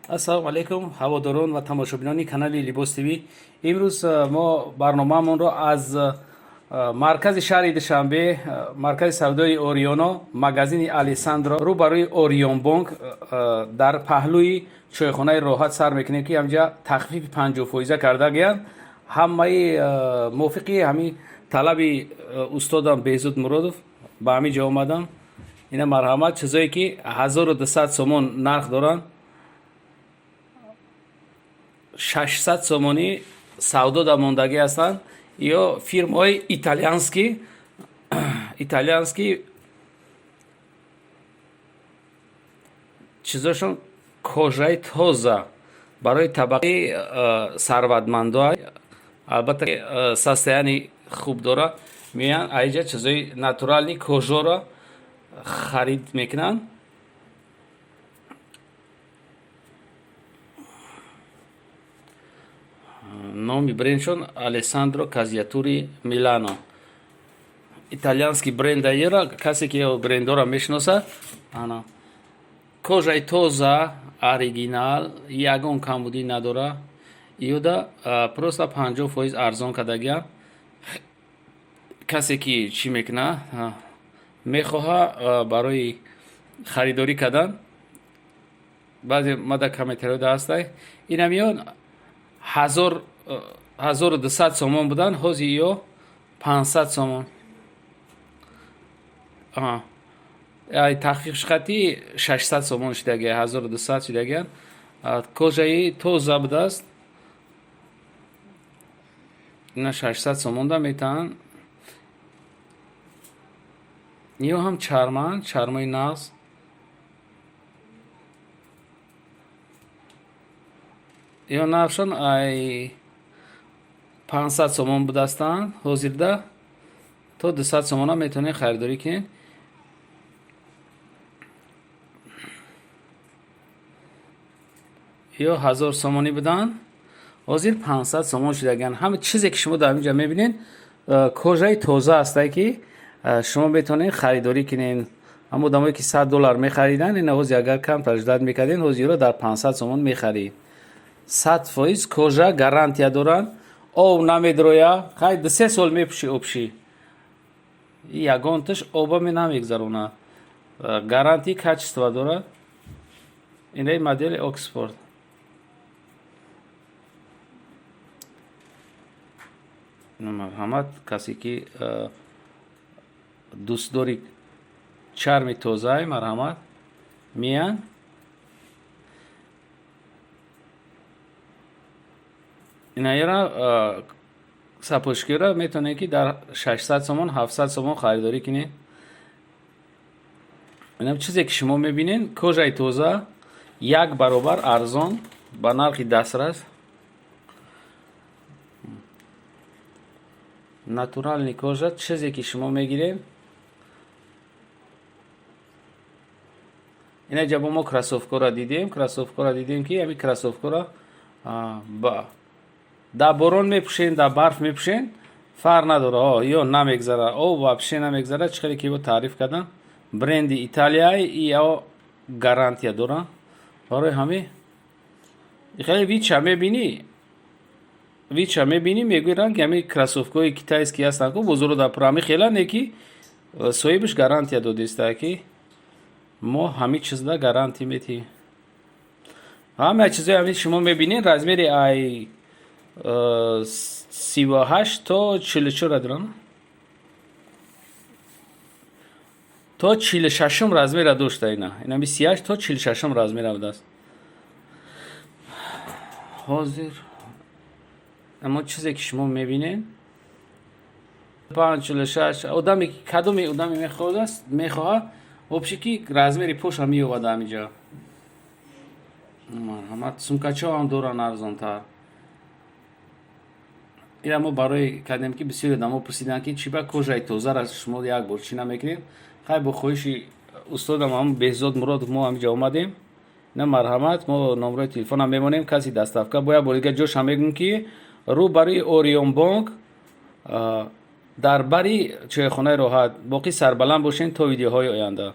Ассалому алайкум, ҳаводорон ва тамошобинони канали Либос ТВ. Имрӯз мо барномаамонро аз маркази шаҳри Душанбе, маркази савдои Ориёно, магазини Алессандро рӯ барои Орионбонк, дар паҳлӯи чойхонаи Роҳат сар мекунем, ки ҳамҷа тахфифи 50% кардагиянд. Ҳамаи мувофиқи ҳамин талаби устодам Беҳзод Муродов ба ҳамин ҷо омадам. Ина марҳамат, чизое ки 1200 сомон нарх доранд, 600 сомонӣ савдо дар мондагӣ ҳастанд. Ё фирмаҳои итальянский чизошон, кожаи тоза барои табақаи сарватмандо, албатта, состояние хуб дора. Меянд айҷа, чизои натуральный кожаро харид мекунанд. Номи брендшон Алессандро Казиатури Милано, итальянский бренд аера. Касе ки брендора мешиносад, ана кожаи тоза, оригинал, ягон камбудӣ надора. Иёда просто 50% арзон кардагиям. Касе ки чӣ мекуна, мехоҳа барои харидорӣ кардан, баъзе мада комментариёда ҳастай. Инамиён 1200 сомон буданд, ҳозир ё 500 сомон. Тахфиф шихати 600 сомон шидагия, 1200 шидагиян. Кожаи тоза будааст, ина 600 сомонда метаҳанд. Ё ҳам чарманд, чармои нағз. Ё нархшон ай 500 сомон будастанд, ҳозирда то 200 сомона метавонед харидорӣ кунед. Ё 1000 сомонӣ буданд, ҳозир 500 сомон шудагианд. Ҳама чизе ки шумо дар инҷа мебинед, кожаи тоза ҳастае, ки шумо метавонед харидорӣ кунед. Ҳама одамое ки 100 доллар мехариданд, ина ҳозир агар камтар ждать мекардед, ҳозирро дар 500 сомон мехарид. 100% кожа, гарантия доранд, об намедроя. Хай, 2-3 сол мепӯши, обши ягонташ обаме намегзаронад, гарантии качество дорад. Инаи модели Оксфорд. Марҳамат, касе ки дӯстдори чарми тозаи, марҳамат, меянд. Инаира сапожкиро метавонед, ки дар 600 сомон, 700 сомон харидорӣ кунед. Инам чизе ки шумо мебинед, кожаи тоза, як баробар арзон, ба нархи дастрас, натуральный кожа. Чизе ки шумо мегиред, ина ҷабо мо кроссовкаро дидем, ки ҳамин кроссовкаро дар борон мепӯшен, дар барф мепӯшен, фарқ надора, ё намегзара, об вообще намегзара. Чӣ хеле ки таъриф кардам, бренди Италияи, ё гарантия дорам. Барои ҳамин хеле вича мебинӣ, мегӯи ранги ҳамин кроссовкаҳои китайский ҳастанд ку бозоро дар пур, ҳамин хела не, ки соҳибаш гарантия додиста, ки мо ҳамин чизда гарантия метиҳем. Ҳама чизои ҳамин шумо мебинед, размери ай 38 то 44 дорам, то 46-ум размера дошта. Ина 38 то 46-ум размера будааст ҳозир. Аммо чизе ки шумо мебинед, 5, 46 одаме, кадоме одаме мехоҳад, вообще ки размери поша меёбад ҳаминҷа. Марҳамат, сумкачаҳо ҳам доранд арзонтар. Ира мо барои кардем, ки бисёри одамо пурсиданд, ки чӣ ба кожаи тозаро шумо як бор чӣ намекунед. Хай, бо хоҳиши устодам ҳам Беҳзод Муродов мо ҳаминҷа омадем. На, марҳамат, мо номрои телефонам мемонем, каси доставка. Бо як бори дига ҷошам мегӯм, ки рӯ барои Орионбонк, дар бари чойхонаи Роҳат. Боқӣ сарбаланд бошед то видеоҳои оянда.